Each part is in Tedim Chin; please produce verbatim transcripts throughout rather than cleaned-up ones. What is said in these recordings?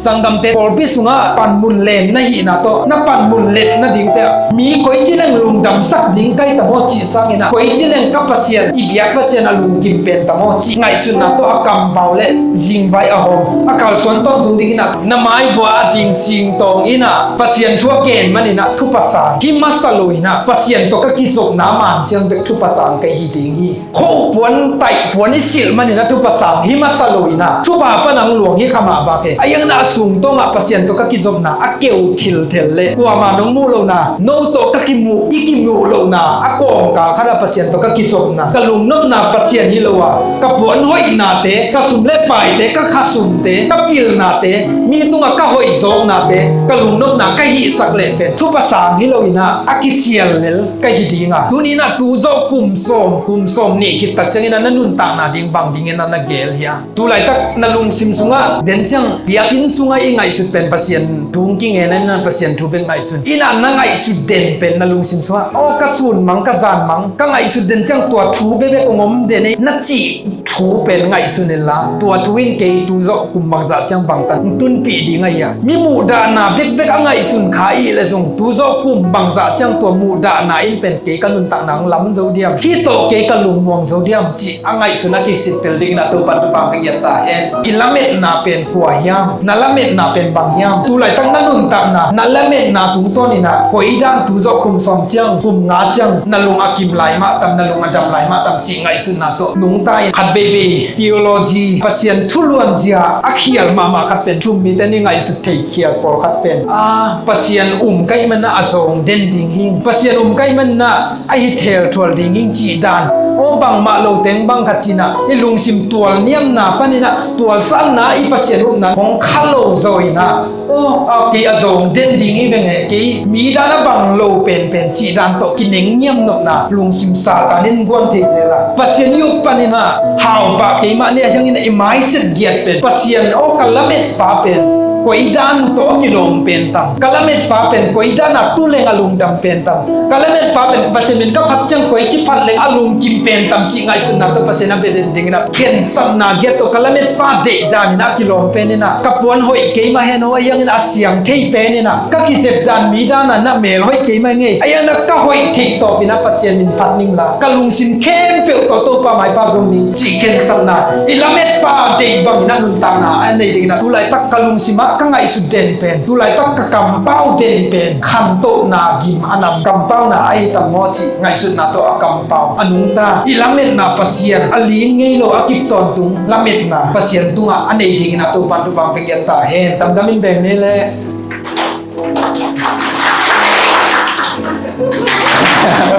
Sanggamte pawlpi sungah panmun len na hihna tawh na panmun let nadingte ah mi koici leng lungdamsak ding ka hi ta maw cih sangin ah koici leng ka Pasian, i biak Pasian a lungkim pen ta maw cih ngaihsutna tawh a kampau le zingvai a hawm a kalsuan tawntung dingin ah na maivua a ding singtawng in ah Pasian thu a gen manin ah thupha sang hi masa lo in ah Pasian tawh ka kizopna man ciang bek thupha sang ka hi ding hi. Khopuan taihpuan i silh manin a thupha sang hi masa lo in ah thupha pan ang luang hi kha mah bak he. A iang na a sungtawngah Pasian tawh ka kizopna a keu thilthel le kuama nong muh lohna, no tawh ka kimuh, i kimuh lohna a kawngkal khatah Pasian tawh ka kizopna, ka lungnopna Pasian hi lo a, ka puan hoihnate, ka sum le paite, ka khasumte, ka pilnate, mi tungah ka hoih zawknate, ka lungnopna ka hihsak leh pen thupha sang hi lo in ah a kisial lel ka hi ding a. Tuni in ah tu zawh kum sawm, kum sawm nih khit tak ciangin ah na nuntakna ding bang dingin ah na geel hiam? Tu laitak na lungsim sungah den ciang biakinn sungah i ngaihsut pen Pasian thu hong kingen in ah Pasian thu bek ngaihsun in ah na ngaihsut den pen na lungsim sungah aw ka sun mang, ka zan mang, ka ngaihsut den ciang tua thu bekbek hong om den ei na cih thu pen ngaihsun inla tua thu in kei tu zawh kum bangzah ciang bangtan hong tunpih ding ahi a. Mi muhdahna bekbek a ngaihsun kha i hih leh zong tu zawh kum bangzah ciang tua muhdahna in pen kei ka nuntakna hong lam zo diam, hih tawh kei ka lungmuang zo diam cih a ngaihsun a kisittel dingin ah Topan thupha hong pia ta hen. I lametna pen kua hiam? Na lametna pen bang hiam? Tu laitak na nuntakna, na lametna tungtawnin ah koi dan tu zawh kum sawm ciang, kum nga ciang na lung a kim lai mah tam, na lung a dam lai mah tam cih ngaihsutna tawh nungta in khat veivei theology, Pasian thu luanzia a khial mahmah khat pen thum mite nih ngaihsut thei khial pawlkhat pen a Pasian um ka hih manin ah a zawng den ding hi, Pasian um ka hih manin ah a hi thelthual ding hi cih dan. Aw bangmah lo teng bang khat cih in ah i lungsim tualniamna panin ah tualsanna i Pasian upna hong kha lo zaw in ah aw kei a zawng den ding hi veng e, kei mi dan a bang lo penpen cih dan tawh kineng niamnopna lungsim Satan in guan thei zel a. Pasian i up panin ah hau pah kei mah ni a hiangin ah i maiset giat pen Pasian aw ka lametpa pen koi dan tawh a kilawm pen tam, ka lametpa pen koi dan a tu leng a lungdam pen tam, ka lametpa pen Pasian min ka phat ciang koici phat leng a lungkim pen tam cih ngaihsutna tawh Pasian a bia den dingin ah khensatna giat tawh ka lametpa deih danin a kilawm pen in ah ka puan hoih kei mah hen aw a hiangin a siang thei pen in ah ka kizep dan mi dan a na mel hoih kei mah ngei a hiangin ah ka hoih theih tawpin ah Pasian min phat ning la ka lungsim khempeuh tawh Topa maipa zong ning cih khensatna i lametpa deih bangin ah nuntakna a nei dingin ah tu laitak ka lungsim ah ka ngaihsut den pen, tu laitak ka kampau den pen khantohna gim a nam kampauna a hi tam maw cih ngaihsutna tawh a kampau a nungta i lametna Pasian a ling ngei lo a kip tawntung lametna Pasian tungah a nei dingin ah Topan thupha hong pia ta hen. Damdamin beng ni le.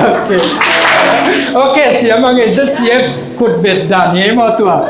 Ok. Ok, siam a ngei zet siam. Khutbet dan hi ei maw tua?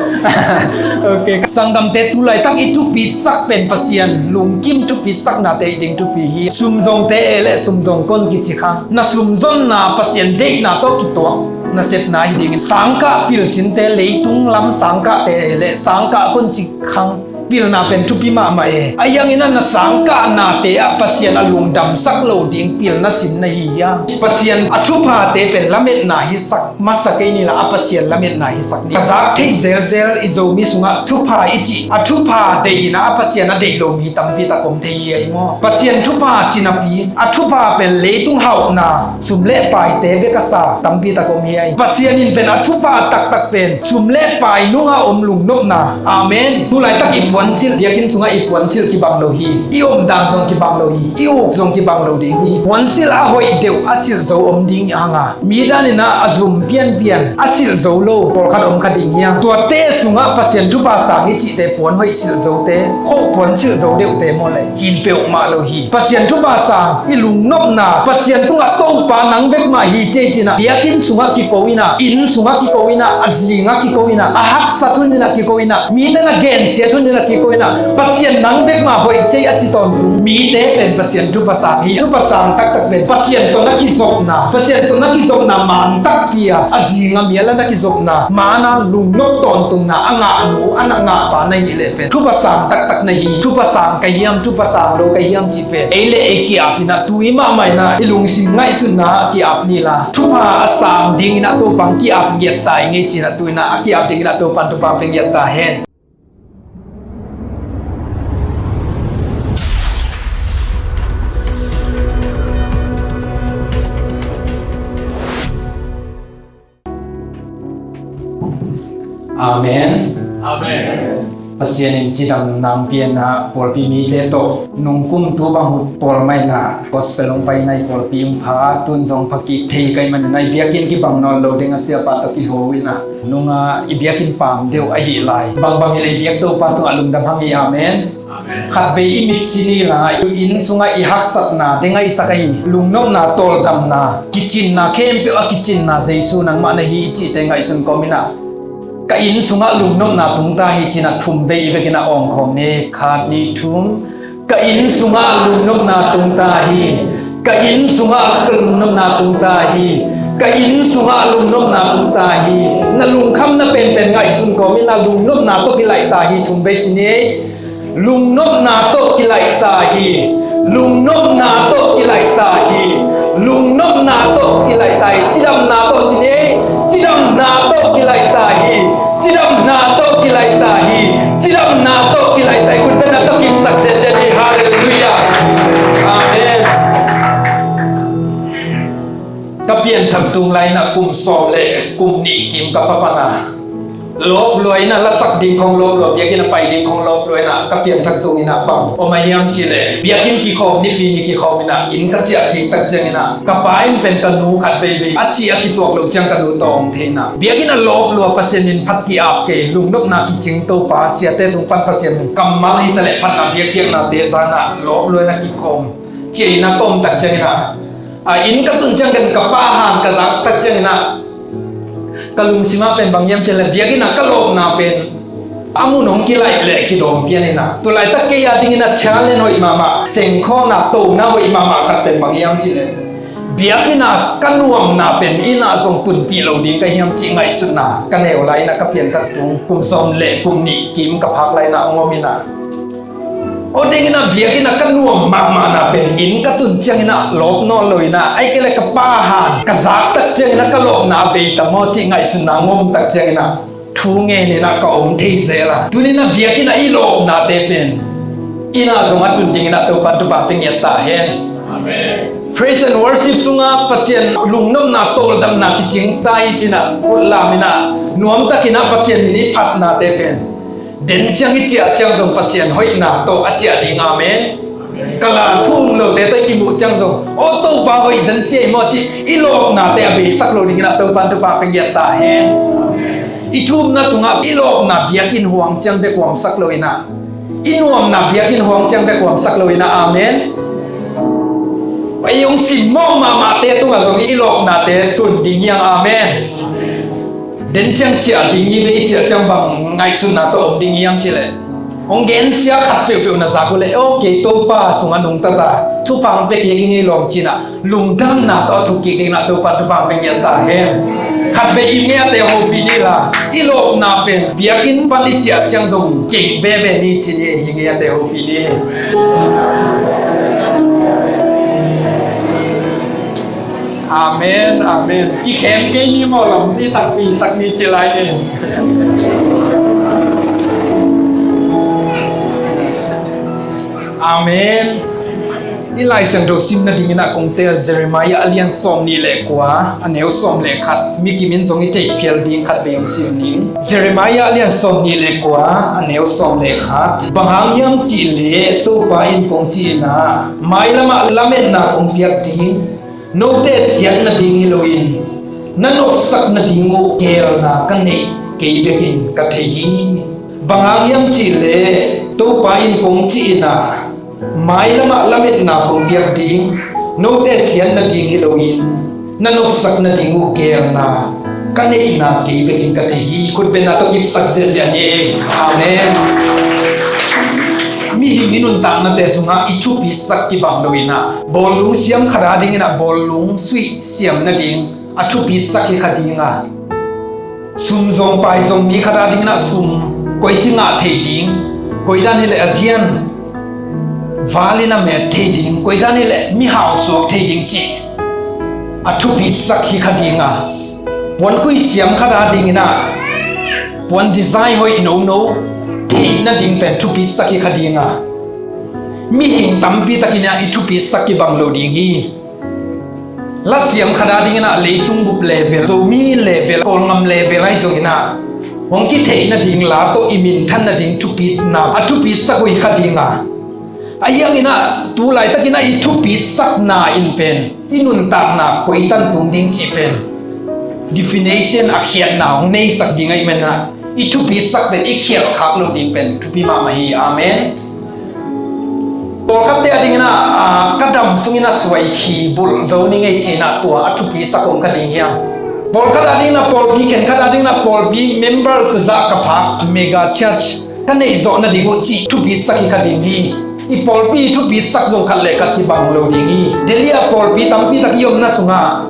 Ok. Sanggamte tu laitak i thupisak pen Pasian lungkim thupisaknate i ding thupi hi. Sumzongte e le sumzong kon kici khang na sumzonna Pasian deihna tawh kituak na sepna hi dingin sangkah pilsinte leitung lam sangkahte e le sangkah kon ci khang pilna pen thupi mahmah e. A hiangin ah na sangkahnate ah Pasian a lungdamsak lo ding pilna sin na hi hiam? Pasian a thuphate pen lametna hisak masa kei ni la a Pasian lametna hisak ni. Ka zak theih zelzel i Zomi sungah thupha i cih a thupha deih in ah a Pasian a deih lo mi tampi tak om thei hi ei maw? Pasian thupha ci napi a thupha pen leitung hauhna sum le paite bek a sa tampi tak om hi ei. Pasian in pen a thupha taktak pen sum le pai nunga om lungnopna. Amen. Tu laitak i puansilh biakinn sungah i puansilh kibang lo hi. I omdan zong kibang lo hi. I uk zong kibang lo ding hi. Puansilh a hoih deuh a silh zo om ding i hanga mi danin ah a zum pianpian a silh zo lo pawlkhat om kha ding hiam? Tuate sungah Pasian thupha sang i cihte puan hoih silh zote, khoh puan silh zo deuhte maw le? Hi peuhmah lo hi. Pasian thupha sang i lungnopna Pasian tungah Topa nang bek mah hi cei cinah biakinn sungah kiko inah, inn sungah kiko inah, a zingah kiko inah, a haksat huninah kiko inah, mite na gensiat huninah kiko inah Pasian nang bek mah hoih cei a ci tawntung mite pen Pasian thupha sang hi. Thupha sang taktak pen Pasian tawh na kizopna, Pasian tawh na kizopna man takpi a, a zingah mial a na kizopna man a lungnop tawntungna a ngahnu a na ngahpa na hih leh pen thupha sang taktak na hi. Thupha sang ka hiam, thupha sang lo ka hiam cih pen ei le ei ki-ap inah tui mahmah inah i lungsim ngaihsutna ah ki-ap ni la, thupha a sang ding inah Topa hong ki-ap ngiat ta i ngei cinah tu inah a ki-ap ding inah Topa hong thupha pia ngiat ta hen. Amen. Amen. Pasian in cidam nang pianah pawlpi mite tawh nungkum tu bang hut pawl maina gospel hong paina i pawlpi hong pha, tun zong phakik thei kai manina i biakinn kibang nawn lo ding a siapa tawh kiho inah nunga i biakinn pam deuh ahi lai. Bangbang hileh biak Topa tungah lungdam hang hi. Amen. Amen. Khatvei i mitsi ni la, i inn sungah i haksatna ding a i sak ahi lungnopna, tawldamna, kicinna, khempeuh a kicinna Jesu nangmah na hi i cihte ngaihsun kawm inah ka inn sungah lungnopna tungta hi cinah thum vei i vekin a awngkhawm ni. Khat, nih, thum. Ka inn sungah lungnopna tungta hi. Ka inn sungah ka lungnopna tungta hi. Ka inn sungah lungnopna tungta hi. Na lungkhamna penpen ngaihsun kawm inah lungnopna tawh kilaihta hi. Thum vei ci ni. Lungnopna tawh kilaihta hi. Lungnopna tawh kilaihta hi. Lungnopna tawh kilaihta hi. Cidamna tawh ci ni. Cidamna tawh kilaihta hi. Cidamna tawh kilaihta hi. Cidamna tawh kilaihta hi. Khutbetna tawh kipsak ziahziah hi. Halleluiah. Amen. Ka pianthak tung lai inah kum sawm le kum nih kim ka pha pan a, lawplua inah lasak ding khong lawplua, biakinn a pai ding khong lawplua inah ka pianthak tung inah bang om a hiam cihleh, biakinn kikhawm, Nipi ni kikhawm inah inn ka ciah kik tak ciang inah ka pa in pen ka nu khat veivei a cih a kituak loh ciang ka nu tawh om thei inah biakinn a lawplua, Pasian min phat ki-ap kei, lungnopna kicing, Topa siate tung pan Pasian kammal hi taleh phatna biakpiaknate zan ah lawplua inah kikhawm ciah inah ka om tak ciang inah a inn ka tun ciang ken ka pa han ka zak tak ciang inah ka lungsim ah pen bang hiam cihleh biakinn ah ka lawpna pen a mun hong kilaih leh kidawm pian inah tu laitak kei a ding inah challenge hoih mahmah, sengkhawmna, tona hoih mahmah khat pen bang hiam cihleh biakinn ah ka nuamna pen inn ah zong tunpih lo ding ka hiam cih ngaihsutna ka neu lai inah ka pianthak tung kum sawm le kum nih kim ka phak lai inah hong om inah aw ding inah biakinn ah ka nuam mahmahna pen inn ka tun ciang inah lawp nawn lo inah, ahih kei leh ka pa han ka zak tak ciang inah ka lawpna a bei tam maw cih ngaihsutna hong om tak ciang inah thu ngen inah ka om thei zel a. Tuni inah biakinn ah i lawpnate pen inn ah zong a tun ding inah Topan thupha pia ngiat ta hen. Amen. Praise and worship sungah Pasian lungnopna, tawldamna kicing ta hi cinah khut lam inah nuamtak inah Pasian min i phatnate pen den ciang i ciah ciang zong Pasian hoihna tawh a ciah ding. Amen. Ka la thu um lote tawh i kimuh ciang zong aw Topa hoih zen sia hi maw cih i lawpnate a beisak lo ding inah Topan thupha pia ngiat ta hen. I thupna sungah i lawpna biakinn huang ciang bek huamsak lo inah i nuamna biakinn huang ciang bek huamsak lo inah. Amen. Ei hong simmawh mahmahte tungah zong i lawpnate tun ding hiang. Amen. Den ciang ciah ding hi ve, i ciah ciang bang ngaihsutna tawh om ding hiam cihleh hong gensia khat peuhpeuh na zak uh leh aw kei Topa sungah nungta ta, thupha hong pia kik ing ei lawm cinah lungdamna tawh a thuk kik ding inah Topan thupha hong pia ngiat ta hen. Khatvei i ngeite hopih ni la, i lawpna pen biakinn pan i ciah ciang zong keng veve ni ci ni, i ngeite hopih ni. Amen, amen. Kikhem kei ni maw, lam ni takpi sak ni ci lai ni. Amen. I Lai Siangtho sim nading inah kong tel Jeremiah a lian sawm nih le kua a neu sawm le khat, mi kim in zong i theih phial ding khat vei hong sim ning. Jeremiah a lian sawm nih le kua a neu sawm le khat. Bang hang hiam cihleh Topa in kong ci inah, mailam ah lametna kong piak ding, note siat nading hi loin na nopsak nading uh geelna ka neih kei bekin ka thei hi. Bang hang hiam cihleh Topa in kong ci inah, mailam ah lametna kong piak ding, note siat nading hi loin na nopsak nading uh geelna ka neihna kei bekin ka thei hi. Khutbetna tawh kipsak ziahziah ni. Amen. Mihing i nuntaknate sungah i thupisak kibang lo inah bawlung siam khat a ding inah bawlung suih siam nading a thupisak hi kha ding a, sum zong pai zong mi khat a ding inah sum koici ngah thei ding, koidan hileh a zian val in a met thei ding, koidan hileh mihau suak thei ding cih a thupisak hi kha ding a, puan khui siam khat a ding inah puan design hoih nono theih nading pen thupisak hi kha ding a, mihing tampi tak inah i thupisak kibang lo ding hi. Lasiam khat a ding inah leitung bup level, Zomi level, Kawlngam level ahi zong inah hong kitheih nading la tawh i minthan nading thupina a thupisak uh hi kha ding a, ahi hangin ah tu laitakin ah i thupisakna in pen i nuntakna koi tan tung ding cih pen definition a khiatna hong neisak ding ahih manin ah i thupisak pen i khialh khak loh ding pen thupi mahmah hi. Amen. Pawlkhatte a dingin ah, ah, ka dam sungin a suai khi bulh zo ning ei ci-in ah tua a thupisak om kha ding hiam? Pawlkhat a dingin ah pawlpi khen khat a dingin ah pawlpi member tuzah ka phak mega church ka neih zawh nading uh cih thupisak hi kha ding hi. I pawlpi thupisak zong khat le khat kibang lo ding hi. Delhi ah pawlpi tampi tak i omna sungah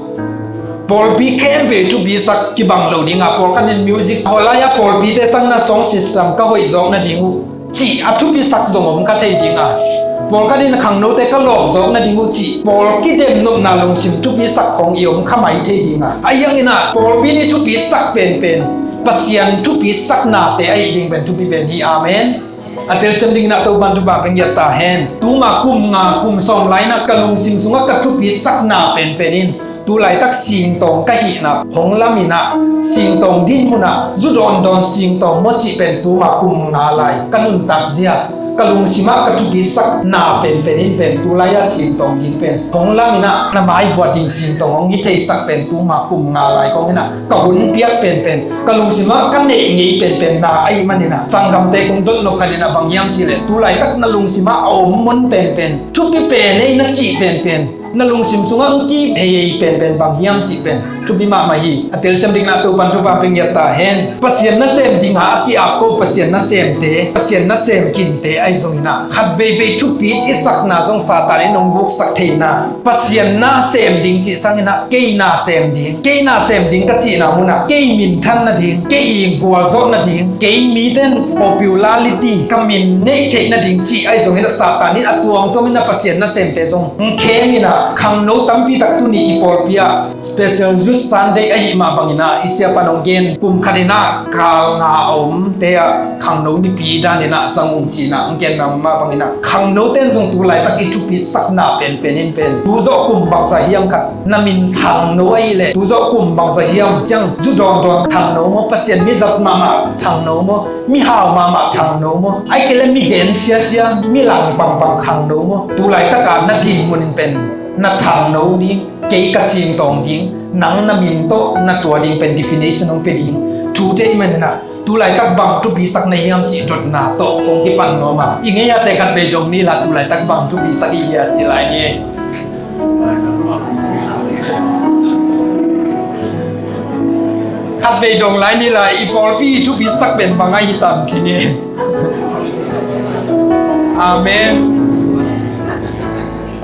pawlpi khempeuh thupisak kibang lo ding a, pawlkhat in music, hawlai a pawlpite sangin ah sound system ka hoih zawk nading uh cih a thupisak zong om kha thei ding a, pawlkhat in khangnote ka lawp zawk nading uh cih pawl kidem nopna lungsim thupisak khawng i om kha mai thei ding a, ahi hangin ah pawlpi in i thupisak penpen Pasian thupisaknate ahih ding pen thupi pen hi. Amen. A telsiam dingin ah Topan thupha pia ngiat ta hen. Tuma kum nga kum sawm lai-in ah ka lungsim sungah ka thupisakna penpen in tu laitak singtawng ka hihna hong lamin ah singtawng dinmun ah zu dawndawn singtawng maw cih pen tuma kum nga lai ka nuntak zia ka lungsim ah ka thupisakna penpen in pen tu lai-a singtawng ding pen hong lamin ah na mai vua ding singtawng hong hi theisak pen tuma kum nga lai kong in ah ka hun piak penpen ka lungsim ah ka neih ngei penpen na ahih manin ah sanggamte kong dot nop khat in ah bang hiam cih leh tu laitak na lungsim ah a om mun penpen thupi pen ei na cih penpen na lungsim sungah hong kihei penpen bang hiam cih pen thupi mahmah hi. A telsiam dingin ah Topan thupha pia ngiat ta hen. Pasian nasem ding a a ki-ap ko Pasian nasemte, Pasian nasem kinte ahi zongin ah khat veivei thupi i sakna zong Satan in hong buksak theihna Pasian na sem ding cih sangin ah kei na sem ding, kei na sem ding ka cihna munah kei minthan nading, kei ingkual zawh nading, kei miten popularity ka min neih theih nading cih ahi zongin ah Satan in a tuamtuam in ah Pasian nasemte zong hong khem in ah khangno tampi tak tuni i pawlpi ah Special Youth Sunday ahih mah bangin ah i siapan hong gen kum khat in ah kal nga a omte ah khangno nipi dan in ah zang ung ci-in ah hong genna mah bangin ah khangnote in zong tu laitak i thupisakna penpen in pen tu zawh kum bangzah hiam khat na min khangno ahih leh tu zawh kum bangzah hiam ciang zu dawndawn khangno maw, Pasian mizat mahmah khangno maw, mihau mahmah khangno maw, ahih kei leh migen siasia milang pangpang khangno maw, tu laitak a na dinmun in pen na khangno ding, kei ka singtawng ding, nang na min tawh na tua ding pen definition hong pia ding thute ahih manin ah tu laitak bang thupisak na hiam cih dotna tawh kong kipan nuam a, i ngei a te khat vei dong ni la, tu laitak bang thupisak i hia ci lai ni. Khat vei dong lai ni la, i pawlpi i thupisak pen bang ahi tam ci ni. Amen.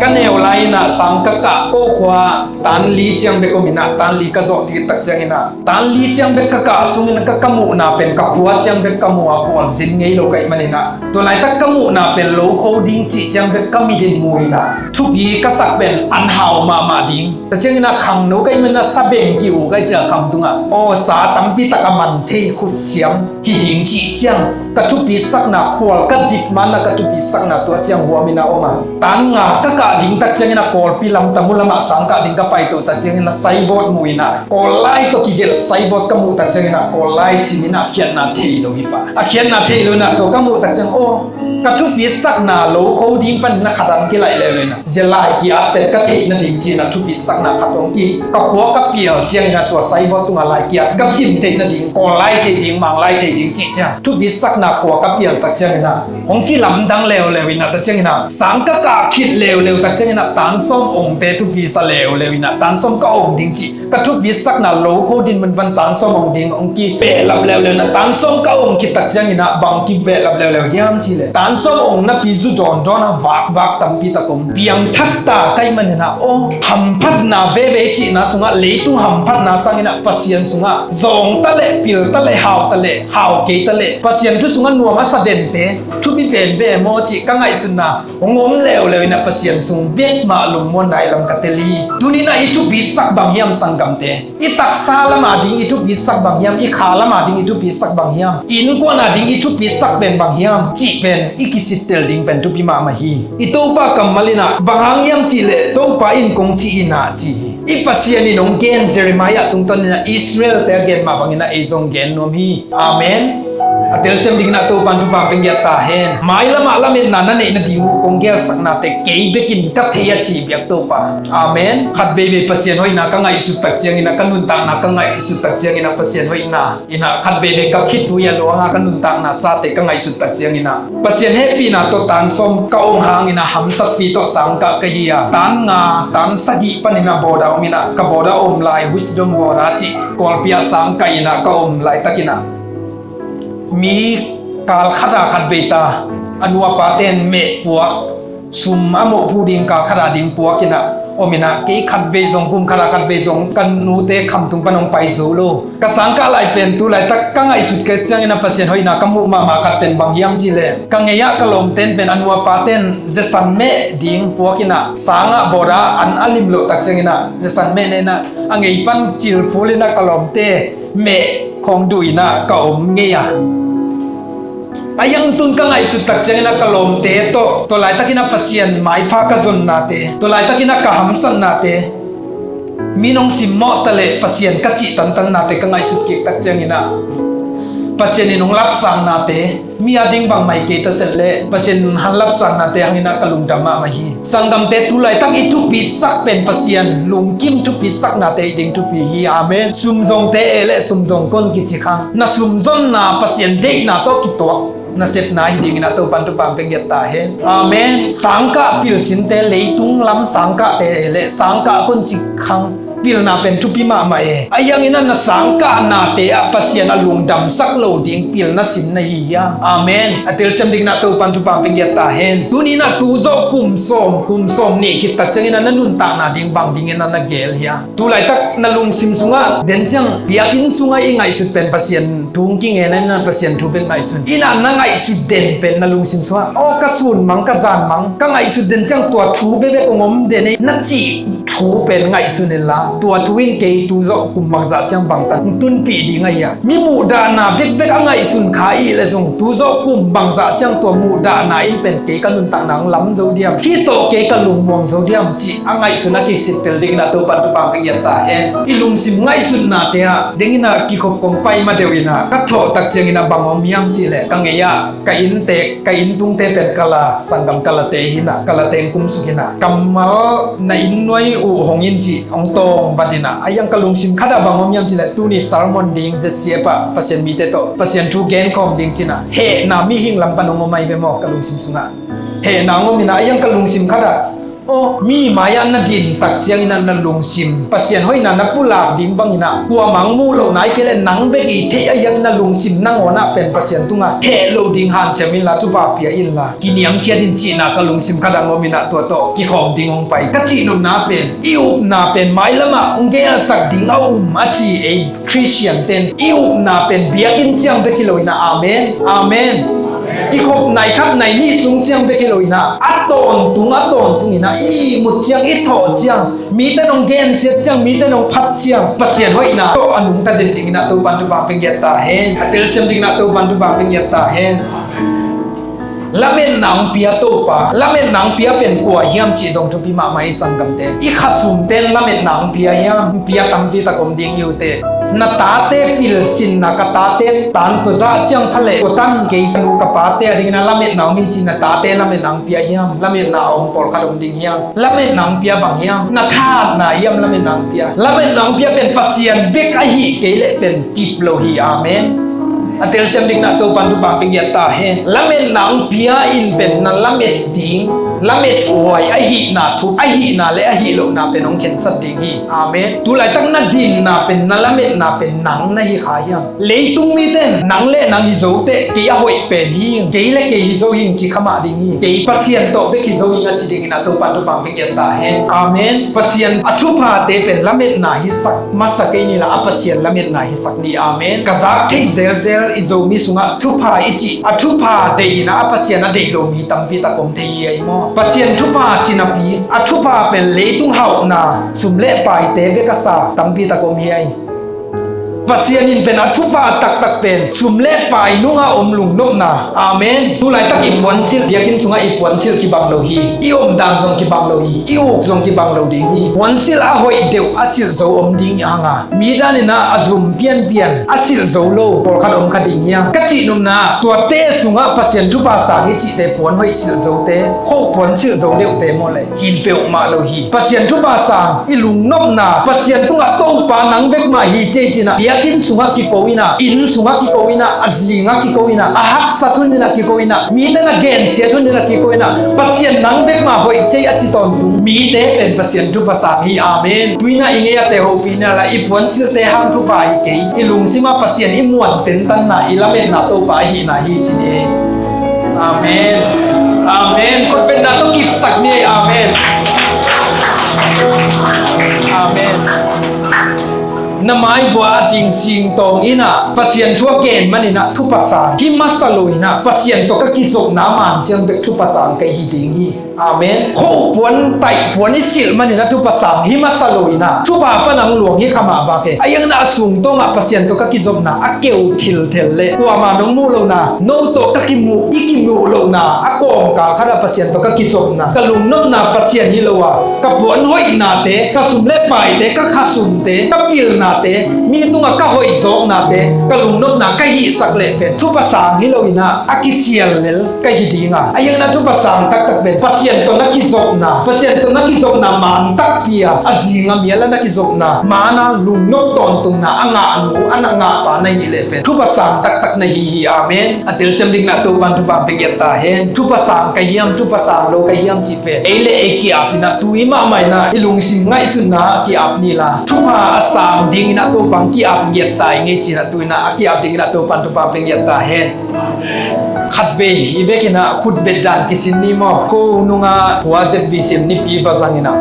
Ka neu lai-in ah sang ka kah ko khua tan li ciang bek om in ah, tan li ka zawh tiktak ciangin ah tan li ciang bek ka kah sungin ah ka, ka muhna pen ka khua ciang bek ka muh a, khualzin ngei lo ka hih manin ah tua laitak ka muhna pen lo kho ding cih ciang bek ka mit in mu in ah thupi ka sak pen an hau mahmah ding. Tua ciangin ah khangno ka hih manin ah sabeng ki-uk ka hih ciang kham tungah aw sa tampi tak a man thei khut siam hi ding cih ciang ka thupisakna khual ka zit man a ka thupisakna tua ciang huam in a om a. Tan nga ka kah ding tak ciangin a Kawlpi lam Tamu lamah sang kah ding ka paito tak ciangin a saibawt mu in a Kawl lai tawh kigelh saibawt ka muh tak ciangin a Kawl lai sim in a khiatna thei lo hi pah. A khiatna thei lo in a tua ka muh tak ciang aw ka thupisakna lo kho ding panin a khat ang kilaih leuleu in a zia lai ki-at pen ka theih nading ci-in a thupisakna khat hong ki ka khua ka pial ciangin a tua saibawt tungah lai ki-at ka sim theih nading Kawl lai theih ding Mang lai theih ding cih ciang thupisakna khua ka pial tak ciangin a hong kilamdang leuleu in a tak ciangin a sang ka kah khit leuleu tak ciangin a tan sawm ongte thupisa leuleu in a tan sawm ka ong ding cih ka thupisakna lo kho dinmun pan tan sawm ong ding hong kibehlap leuleu in a tan sawm ka ong khit tak ciangin a bang kibehlap leuleu hiam cih leh tan sawm ong napi zu dawndawn a vakvak tampi tak om piangthak ta ka hih manin a aw hamphatna veve cihna tungah leitung hamphatna sangin a Pasian sungah zawng ta leh pil ta leh hau ta leh hau kei ta leh Pasian thu sungah nuam a sa dente thupi pen ve maw cih ka ngaihsutna hong om leuleu in a Pasian sung bek mah lungmuanna i lam ka tel hi. Tuni in a i thupisak bang hiam sanggamte? I taksa lama ding i thupisak bang hiam? I kha lama ding i thupisak bang hiam? I innkuana ding i thupisak pen bang hiam? Cih pen i kisittel ding pen thupi mahmah hi. I Topa kammal in a bang hang hiam cih leh Topa in kong ci in a ci hi. I Pasian in hong gen Jeremiah tungtawn in ah Israel-te a gen mah bangin ah ei zong gen nuam hi. Amen. A telsiam dingin ah Topa'n thupha pia ta hen. Mailam ah lametna na neih nading uh kong gelsaknate kei bekin ka thei a ci biak Topa. Amen. Khat veivei Pasian hoihna ka ngaihsut tak ciangin ah, ka nuntakna ka ngaihsut tak ciangin ah Pasian hoihna in ah khat veivei ka khitui a luang a ka nuntakna sate ka ngaihsut tak ciangin ah Pasian hehpihna tawh tan sawm ka ong hangin ah hamsatpi tawh sangkah ka hi a, tan nga tan sagih panin ah boarder om in ah, ka boarder om lai, Wisdom Boarder cih Kawlpi ah sangkah in ah ka om laitakin ah mi kal khat a khat vei ta, a nu a pate'n meh puak, sum a mawhphu ding kal khat a ding puak in ah om in ah, kei khat vei zong, kum khat a khat vei zong ka nute khamtung pan hong pai zo lo. Ka sangkah lai pen tu laitak ka ngaihsut kei ciangin ah Pasian hoihna ka muh mahmah khat pen bang hiam cih leh, ka ngei ah ka lawmte'n pen a nu a pate'n zesan meh ding puak in ah, sang ah boarder an a lim loh tak ciangin ah zesan meh ne in ah, a ngei pan cil phul in ah ka lawmte meh khawng duh in ah ka om ngei a. A yang tun ka ngaihsut tak ciangin ah ka lawmte tawh, tua laitakin ah Pasian maipha ka zonnate, tua laitakin ah ka hamsatnate, mi nong simmawh ta leh Pasian ka cih tantannate ka ngaihsut kik tak ciangin ah Pasian in hong lapsaknate, mi a ding bangmah kei ta set leh Pasian han lapsaknate hangin ah ka lungdam mahmah hi. Sanggamte, tu laitak i thupisak pen Pasian lungkim thupisaknate i ding thupi hi. Amen. Sum zongte e leh sum zong kon kici khang. Na sum zonna Pasian deihna tawh kituak nasepna hi dingin ah Topa'n thupha pia ta hen. Amen. Sangkah pilsinte, leitung lam sangkahte e leh sangkah kon ci khang. Pilna pen thupi mahmah e. A yang in ah na sangkahnate ah Pasian a lungdamsak lo ding pilna sim na hi hiam? Amen. A telsiam dingin ah Topa'n thupha pia ta hen. Tuni in ah tu zawh kum sawm, kum sawm nih khit tak ciangin ah na nuntakna ding bang dingin ah na gel hiam? Tu laitak na lungsim sungah den ciang biakinn sungah i ngaihsut pen Pasian thu hong kingen in ah Pasian thu bek ngaihsun in ah na ngaihsut den pen na lungsim sungah, aw, ka sun mang, ka zan mang, ka ngaihsut den ciang tua thu bekbek hong om den ei na cih thu pen ngaihsun inla, tua thu in kei tu zawh kum bangzah ciang bangtan hong tunpih ding ahi a, mi muhdahna bekbek a ngaihsun kha i hih leh zong tu zawh kum bangzah ciang tua muhdahna in pen kei ka nuntakna hong lam zo diam, hih tawh kei ka lungmuang zo diam cih a ngaihsun a kisittel dingin ah Topa'n thupha pia ta hen. I lungsim ngaihsutnate ah dingin ah kikhop kong pai ma deuh in ah ka thawh tak ciangin ah bang om hiam cih leh, ka ngei ah ka innte, ka inntungte pen kal a, sanggam kalate hi in ah, kalate hong kumsuk in ah, kammal na inn nuai uh hong in cih hong tawng bat in ah, a yang ka lungsim khat ah bang om hiam cih leh, tuni sermon ding Z C F ah Pasian mite tawh Pasian thu genkhawm ding ci in ah, hehna mihing lam pan hong om ahi ve maw, ka lungsim sungah hehna hong om in ah, a yang ka lungsim khat ah, aw, mi mai-ah na din tak ciangin ah na lungsim Pasian hoihna na pulak ding bangin ah, kuamah hong muh loh nai kei leh nang bek i theih a, a yang in ah lungsim nangawn ah pen Pasian tungah heh loh ding hanciam inla, thupha pia inla, kiniamkhiat in cihna ka lungsim khat ah hong om in ah, tua tawh kikhawm ding hong pai. Ka cih nopna pen, i upna pen mailam ah hong gelsak ding a um a ci ei Khristiante'n i upna pen biakinn ciang bek hi lo in ah. Amen. Amen. Kikhop nai khat nai nih sung ciang bek hi lo in ah, a tawntung a tawntung in ah, i ihmut ciang, i thawh ciang, mite nong gensiat ciang, mite nong phat ciang Pasian hoihna tawh a nungta den dingin ah Topa'n thupha pia ta hen. A telsiam dingin ah Topa'n thupha pia ta hen. Lametna hong pia Topa, lametna hong pia pen kua hiam cih zong thupi mahmah hi sanggamte. I khasumte'n lametna hong pia hiam? Hong pia tampi tak om ding hi uh teh. Na tate pilsinna, ka tate tan tua zah ciang pha leh tua tan kei ka nu ka pate a dingin ah lametna hong hi cih na tate lametna hong pia hiam? Lametna a om pawlkhat om ding hiam? Lametna hong pia bang hiam? Na thahatna hiam lametna hong pia? Lametna hong pia pen Pasian bek ahih kei leh pen kip lo hi. Amen. A telsiam dingin ah Topa'n thupha pia ta hen. Lametna hong pia in pen na lamet ding, lamethuai ahihna, thup ahihna leh ahih lohna pen hong khensat ding hi. Amen. Tu laitak na dinna pen, na lametna pen nang na hi kha hiam? Leitung mite'n nang leh nang hi zo teh, kei a hoih pen hi ing, kei leh kei hi zo hi ing ci kha mah ding hi. Kei Pasian tawh bek hi zo hi ing a ci dingin ah Topa'n thupha pia ta hen. Amen. Pasian a thuphate pen lametna hisak masa kei ni la, a Pasian lametna hisak ni. Amen. Ka zak theih zelzel i Zomi sungah thupha i cih, a thupha deih in ah a Pasian a deih lo mi tampi tak om thei hi ai maw? Pasian thupha ci napi, a thupha pen leitung hauhna, sum leh paite bek a sa tampi tak om hi ai. Pasian in pen a thupha taktak pen sum le pai nungah om lungnopna. Amen. Tulaitak i puansilh, biakinn sungah i puansilh kibang lo hi. I omdan zong kibang lo hi. I uk zong kibang lo ding hi. Puansilh a hoih deuh a silh zo om ding hi hanga, mi danin ah a zum pianpian a silh zo lo pawlkhat om kha ding hiam? Ka cih nopna, tuate sungah Pasian thupha sang i cihte puan hoih silh zote, hoh puan silh zo deuhte maw le? Hi peuhmah lo hi. Pasian thupha sang i lungnopna, Pasian tungah Topa nang bek mah hi ci ei ci-in ah, biakinn sungah kiko in ah, inn sungah kiko in ah, a zingah kiko in ah, a haksat hun in ah kiko in ah, mite na gensiat hun in ah kiko in ah, Pasian nang bek mah hoih ci ei a ci tawntung mite pen Pasian thupha sang hi. Amen. Tu-in ah i ngeite hopih ni a, la i puansilhte hang thupha hi kei, i lungsimah Pasian i muan tentanna, i lametna Topa ahihna hi ci ni. Amen. Amen. Khutbetna tawh kipsak ni. Amen. Amen. Na maivua a ding singtawng in ah Pasian thu a gen manin ah thupha sang hi masa lo in ah, Pasian tawh ka kizopna man ciang bek thupha sang kei hi ding hi. Amen. Hoh puan, taih puan i silh manin a thupha sang hi masa lo in ah, thupha pan ang luang hi kha mah bak e. A iangna a sungtawngah Pasian tawh ka kizopna a keu thilthel le kuamah nong muh lohna, no tawh ka kimuh, i kimuh lohna a kawmkal khatah Pasian tawh ka kizopna, ka lungnopna Pasian hi lo a, ka puan hoihnate, ka sum le paite, ka khasumte, ka pilnate, mi tungah ka hoih zawknate, ka lungnopna ka hihsak leh pen thupha sang hi lo in ah, a kisial lel ka hi ding a. A iangna thupha sang taktak pen Pasian tawh na kizopna, Pasian tawh na kizopna man takpi a, a zing a mial a na kizopna man a lungnop tawntungna a ngahnu, a na ngahpa na hih leh pen thupha sang taktak na hi hi. Amen. A telsiam dingin ah Topan thupha pia ngiat ta hen. Thupha sang ka hiam, thupha sang lo ka hiam cih pen ei le ei ki-ap in ah, tu i mahmah in ah i lungsim ngaihsutna ki-ap ni la, thupha a sang dingin ah Topan ki-ap ngiat ta i ngei ci-in ah, tu-in ah a ki-ap dingin ah Topan thupha pia ngiat ta hen. Khatvei i vekin ah khutbet dan kisin ni maw? Ko nungah khua Z B C M nipi va zangin ah,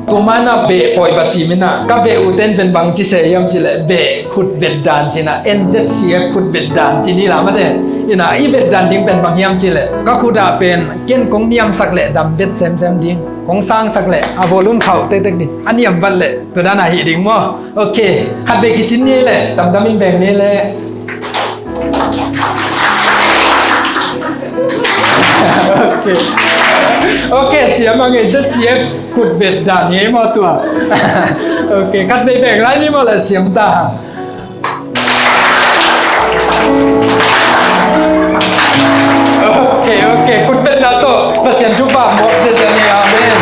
tua ma-in ah beh pawi va sim in ah, ka beh uh ten pen bang ci se hiam cih leh, beh khutbet dan ci-in ah, N Z C F khutbet dan ci ni la mate. In ah i bet dan ding pen bang hiam cih leh, ka khut ah pen ken kong niamsak leh dam bet semsem ding, kong sangsak leh a volume khauh tektek ding, a niam vat leh tua dan a hih ding maw? Ok, khatvei kisin ni leh, damdam in beng ni leh. Ok. Ok, siam a ngei Z C F khutbet dan hi maw tua? Ok, khatvei beng lai ni maw leh siam ta. Ok, ok, khutbetna tawh Pasian thupha muak ziahziah ni. Amen.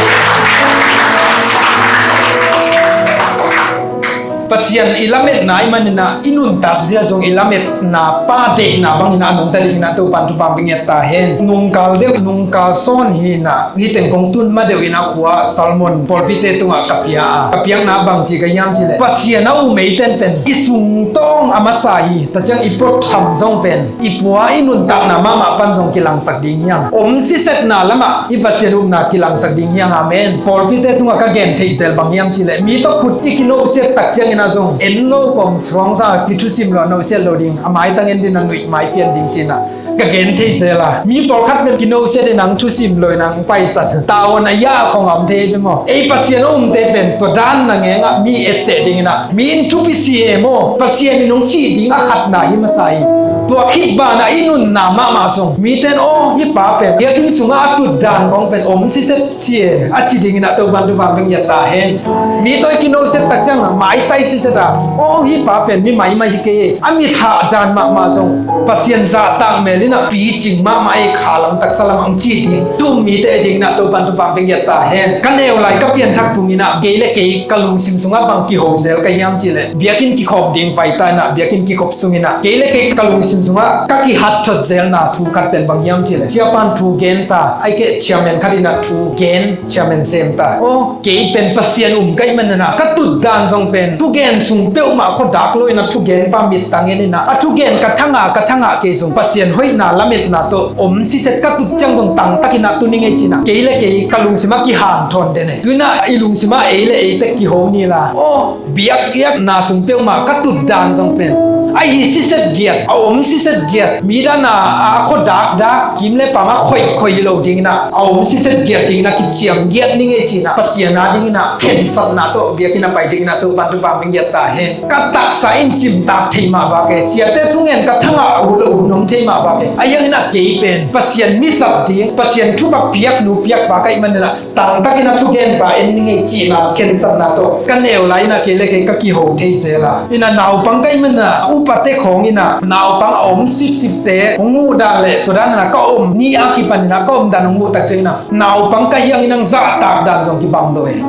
Pasian i lametna i manin ah, i nuntak zia zong i lametna pa deihna bangin ah a nungta dingin ah Topan thupha pia ngiat ta hen. Nungkal deuh, nungkal sawn hi-in ah, hih teng kong tun ma deuh in ah khua Salmon pawlpite tungah ka pia a, ka piakna bangci ka hiam cih leh, Pasian a um eite pen i sungtawng a masa hi. Tua ciang i pawt tham zong pen i pua i nuntakna mahmah pan zong kilangsak ding hi hang. Om sisetna lamah i Pasian upna kilangsak ding hi hang. Amen. Pawlpite tungah ka gen theih zel bang hiam cih leh, mi tawh khut i kinosiat tak ciangin ah zong en lo kawm suang sa kithusim lo, nosiat lo ding, a maitang en ding, a nuih mai pian ding ci-in ah ka gen thei zel a. Mi pawlkhat pen kinosiat in ang thusim lo in ang paisak, tavuan a yah khong a om thei hi maw? Ei Pasian a umte pen tua dan na ngengah mi etteh dingin ah, mi in thupi si e maw, Pasian in hong cih ding a khatna hi masa hi. Tua khit banah i nunna mahmah zong mite in, aw, hih pa pen biakinn sungah a tutdan khong pen om siset ci e, a ci dingin ah Topan thupha pia ngiat ta hen. Mi tawh i kinosiat tak ciang a maitai siset a, aw, hih pa pen mi maimai hi kei e, a mit hahdan mahmah zong Pasian zahtak mel in ah picing mahmah e, kha lam taksa lam ang ci ding, tua mite dingin ah Topan thupha pia ngiat ta hen. Ka neu lai ka pianthak tungin ah kei le kei ka lungsim sungah bang kiho zel ka hiam cih leh, biakinn kikhop ding paita in ah, biakinn kikhop sungin ah kei le kei ka lungsim sungah ka kihat thot zelna thu khat pen bang hiam cih leh, siapa'n thu gen ta, ahih kei leh chairman khat in ah thu gen, chairman sem ta. Aw, kei pen Pasian um ka hih manin ah ka tutdan zong pen thugen sung peuhmah khua dak lo in ah thugenpa mittang en in ah, a thugen ka thangah, ka thangah kei zong Pasian hoihna lametna tawh om siset ka tut ciang zong tangtak in ah tun ing ei ci-in ah kei le kei ka lungsim ah kihanthawn den e. Tu-in ah i lungsim ah ei le ei tek kiho ni la, aw, biakpiakna sung peuhmah ka tutdan zong pen A hi siset giat, a om siset giat, mi dan a, a khua dakdak, kim le pam a khoikhoi lo ding in ah, a om siset giat ding in ah kiciam giat ni ngei ci-in ah, Pasian a ding in ah khensatna tawh biakinn a pai ding in ah Topa'n thupha hong pia ta hen. Ka taksa in cimtak thei mah vak e, siate thungen ka thangah uh lo hun om thei mah vak e. Ahi hangin ah kei pen Pasian mi zat ding, Pasian thupha piak nu piak pa ka hih manin ah, tangtakin a thugenpa en ni ngei cihna khensatna tawh ka neu lai in ah kei le kei ka kiho thei zel a. In ah naupang ka hih manin ah upate khawng in ah naupang a om sipsipte hong muh dan le tua dan in ah ka om ni a kipan in ah ka om dan hong muh tak ciangin ah naupang ka hi hangin ah zahtak dan zong kibang lo e.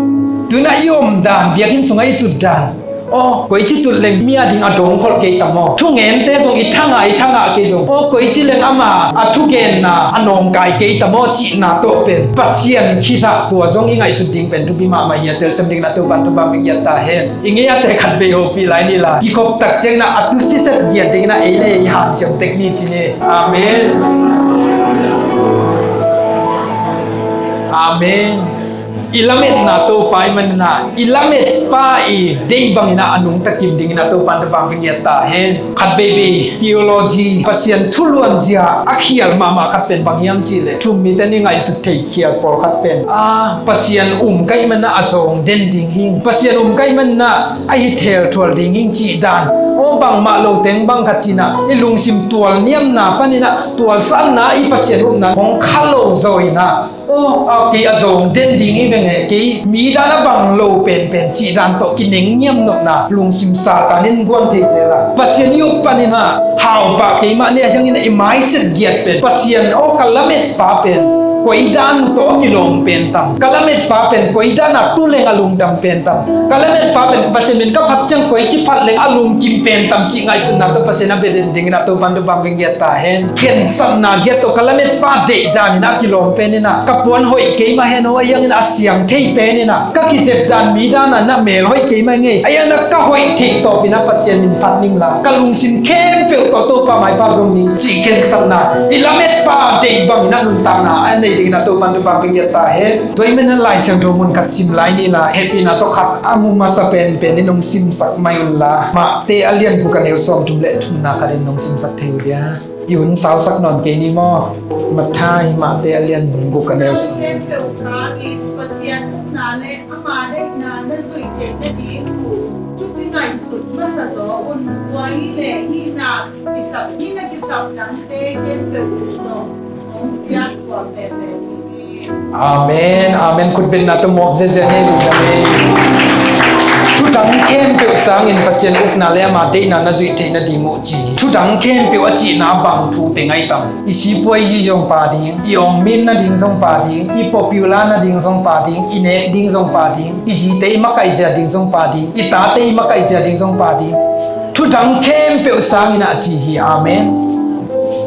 Tu in ah i om dan, biakinn sungah i tut dan, aw, koici tut leng mi a ding a dongkholh kei tam aw. Thungente zong i thangah, i thangah kei zong, aw, koici leng ama a thugenna a nawngkai kei tam aw cihna tawh pen Pasian khitah tua zong i ngaihsut ding pen thupi mahmah hi a, telsiam ding in ah Topa'n thupha hong pia ta hen. I ngei a te khat vei hopih lai ni la, kikhop tak ciangin ah a tu siset giat ding in ah ei le ei hanciam tek ni ci ni. Amen. Amen. I lametna Topa i hih manin ah, i lametpa i deih bangin ah a nungta kim ding in ah Topa'n thupha hong pia ta hen. Khat veivei theology, Pasian thu luanzia a khial mahmah khat pen bang hiam cih leh, thum mite in i ngaihsut thei khial pawlkhat pen, a, Pasian um ka hih manin ah a zawng den ding hi ing, Pasian um ka hih manin ah a hi thelthual ding hi ing cih dan, aw, bangmah lo teng bang khat ci-in ah i lungsim tualniamna panin ah tualsanna i Pasian upna hong kha lo zaw in ah, aw, a, kei a zawng den ding hi veng e, kei mi dan a bang lo penpen cih dan tawh kineng ngiam nopna lungsim Satan in guan thei zel a. Pasian i up panin ah hau pah kei mah ni, ahi hangin ah i mindset giat pen Pasian, aw, ka lametpa pen koi dan tawh a kilawm pen tam, ka lametpa pen koi dan a tu leng a lungdam pen tam, ka lametpa pen Pasian min ka phat ciang koici phat leng a lungkim pen tam cih ngaihsutna tawh Pasian a bia den ding in ah Topa'n thupha hong pia ta hen. Khensatna giat tawh ka lametpa deih dan in ah a kilawm pen in ah ka puan hoih kei mah hen aw, ahi hangin ah a siang thei pen in ah ka kizep dan mi dan a na mel hoih kei mah hi ing e, ahi hangin ah ka hoih theih tawpin ah Pasian min phat ning la, ka lungsim khempeuh tawh Topa maipha zong ning cih khensatna, i lametpa deih bangin ah nuntakna a nei ding in ah Topa'n thupha hong pia ta hen. Tua ahih manin ah Lai Siangtho mun khat sim lai ni la, hehpihna tawh khat a mu masa penpen in hong simsak mai un la, Matthai a lian guk a neu sawmthum le thumna khat in hong simsak thei uh dia. I hun sausak nawn kei ni maw? Matthai, Matthai a lian guk a neu sawm. Khempeuh sangin Pasian upna le ama deihna na zuih theih nading uh thupi ngaihsut masa zaw un. Tua hi leh hih na kisap, hih na kisap dangte khempeuh uh zong hong piak thuak veve ding hi. Amen, amen. Khutbetna tawh muak ziazia ni. Amen. Thudang khempeuh sangin Pasian upna le ama deihna na zuih theih nading uh ci. Thudang khempeuh a cihna bang thu pia ngai tam? I sipuazi zong pha ding, i ong min nading zong pha ding, i popular nading zong pha ding, i nek ding zong pha ding, i zite i makaih zia ding zong pha ding, i tate i makaih zia ding zong pha ding. Thudang khempeuh sangin ah ci hi. Amen.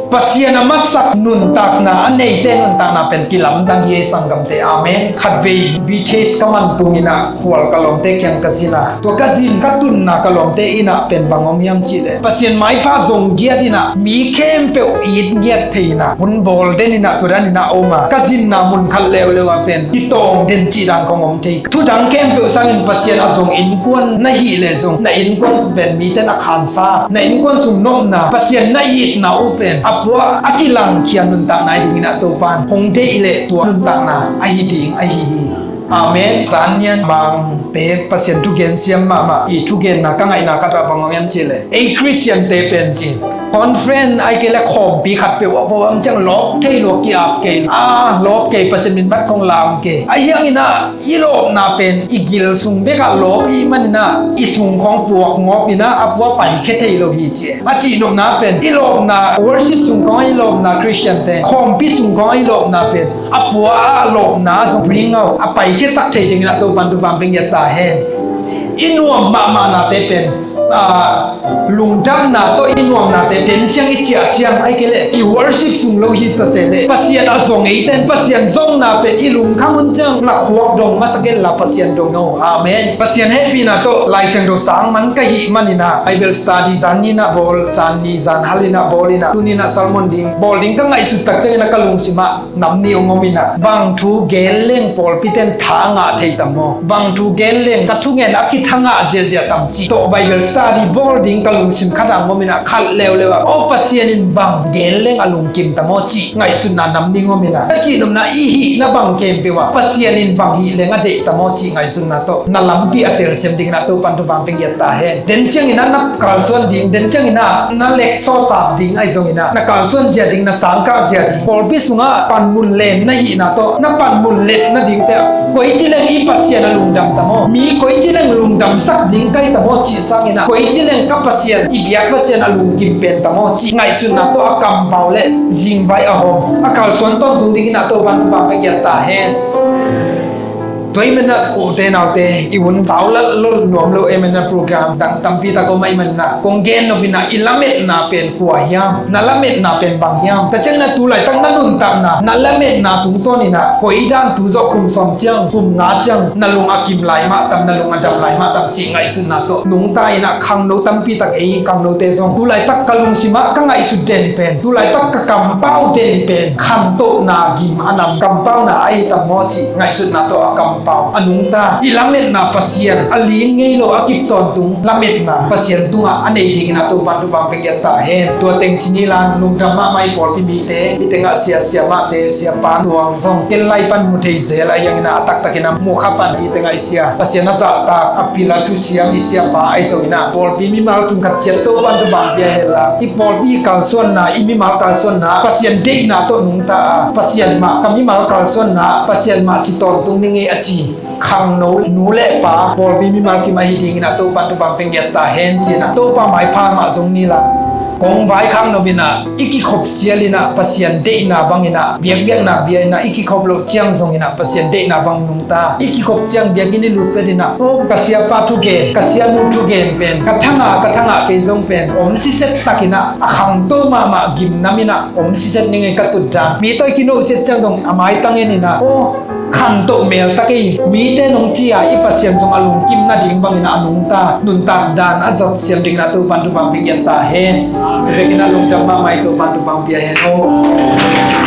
Pasian a masak nuntakna, a neite nuntakna pen kilamdang hi ei sanggamte. Amen. Khatvei B T S ka man tungin ah khual ka lawmte kiang ka zin a, tua ka zin ka tunna ka lawmte in ah pen bang om hiam cih leh, Pasian maipha zong giat in ah mi khempeuh it ngiat thei in ah hun bawl den in ah tua dan in ah om a, ka zinna mun khat leuleu ah pen i tawng den cih dan kong om thei. Thudang khempeuh sangin Pasian a zong innkuan na hih leh zong, na innkuan sung pen mite na khansa, na innkuan sung nopna, Pasian na itna uh pen a pua a kilangkhia nuntakna hi ding in ah Topa'n hong deih leh tua nuntakna ahi ding ahi hi. Amen. Zan nian Mangte Pasian thugen siam mahmah i thugenna ka ngaihna khat ah bang hong hiam cih leh, ei Khristiante pen ci, conference ahih kei leh khawmpi khatpeuh ah bang hong ciang lawp thei lua, ki-ap kei, a lawp kei, Pasian min phat kong lam kei. Ahi hangin ah i lawpna pen i gil sung bek ah lawp i hih manin ah i sung khawng puak ngawp in ah a pua paikhia thei lo hi ci. A cihnopna pen i lawpna worship sung khawng ah i lawpna Khristiante, khawmpi sung khawng ah i lawpna pen a pua a lawpna zong bring out a paikhiasak thei ding in ah Topa'n thupha hong pia ta hen. I nuam mahmahnate pen, a, lungdamna tawh i nuamnate ten ciang i ciah ciang, ahih kei leh i worship sung lo hi ta se leh, Pasian a zong eite in Pasian zongna pen i lungkham hun ciang na khuak dong masa kei la, Pasian dong aw. Amen. Pasian hehpihna tawh Lai Siangtho sang man ka hih manin ah Bible study zan ni in ah bawl, zan ni zan hal in ah bawl in ah, tuni in ah sermon ding bawl ding ka ngaihsut tak ciangin ah ka lungsim ah nam nih hong om in ah, bang thu gen leng pawlpite in tha ngah thei tam maw? Bang thu gen leng ka thungen a kitha ngah ziazia tam cih tawh Bible study bawl ding ka lungsim khat ah om in ah, khat leuleu ah, aw, Pasian in bang gen leng a lungkim tam aw cih ngaihsutna nam ding om in ah, ka cihnopna i hihna bang khempeuh ah Pasian in bang hih leng a deih tam aw cih ngaihsutna tawh na lampi a telsiam dingin ah Topan thupha pia ta hen. Den ciangin ah na kalsuan ding, den ciangin ah na leksaw sap ding ahi zongin ah, na kalsuan zia ding, na sangkah zia ding, pawlpi sungah panmun len na hihna tawh na panmun let nadingte ah koici leng i Pasian a lungdam tam aw, mi koici leng lungdamsak ding ka hi tam aw cih sangin ah, koici leng ka Pasian, i biak Pasian a lungkim pen tam aw cih ngaihsutna tawh a kampau le zingvai a hawm a kalsuan tawntung dingin ah Topan thupha pia ta hen. Tua ahih manin ah ute naute, i hun zau lel lo nuam lo ahih manin ah, program dang tampi tak om ahih manin ah, kong gen nop in ah, i lametna pen kua hiam? Na lametna pen bang hiam? Tua ciangin ah tu laitak na nuntakna, na lametna tungtawn in ah koi dan, tu zawh kum sawm ciang, kum nga ciang na lung a kim lai mah tam, na lung a dam lai mah tam cih ngaihsutna tawh nungta in ah, khangno tampi tak, ei khangnote zong tu laitak ka lungsim ah ka ngaihsut den pen, tu laitak ka kampau den pen khantohna gim a nam kampauna ahi tam aw cih ngaihsutna tawh a kampau a nungta, i lametna Pasian, a ling ngei lo, a kip tawntung lametna Pasian tungah a nei dingin ah Topan thupha pia ta hen. Tua teng ci ni la, lungdam mahmah i pawlpi mite, i tengah sia, siamahte, siapa tuang zong ken lai pan mu thei zel ahi hangin ah, a taktakin ah mu kha pan, i tengah i sia, Pasian a zahtak a pil a thusiam i siapa ahi zongin ah, pawlpi mimal kim khat ciat Topan thupha pia hen la, i pawlpi kalsuanna, i mimal kalsuanna Pasian deihna tawh nungta a, Pasian mah, ka mimal kalsuanna Pasian mah ci tawntung ni ngei a ci khangno nu le pa, pawlpi mimal kim ahi dingin ah Topan thupha pia ta hen ci-in ah, Topa maipha mah zong ni la, kong vaikhak nop in ah, i kikhop sial in ah Pasian deihna bangin ah, biakbiakna bia in ah, i kikhop loh ciang zongin ah Pasian deihna bang nungta, i kikhop ciang biakinn i lut vet in ah, aw, ka siapa thugen, ka sianu thugen pen ka thangah, ka thangah kei zong pen om siset takin ah, a khangto mahmah gim nam in ah om siset ni ngei ka tutdan. Mi tawh i kinohsiat ciang zong a maitang en in ah, aw, khantoh meltak ei, mite nong ci-a i Pasian zong a lungkim nading bangin ah a nungta, nuntak dan a zat siam dingin ah Topan thupha pia ta hen. Vekin ah lungdam mahmah i, Topan thupha pia hen aw.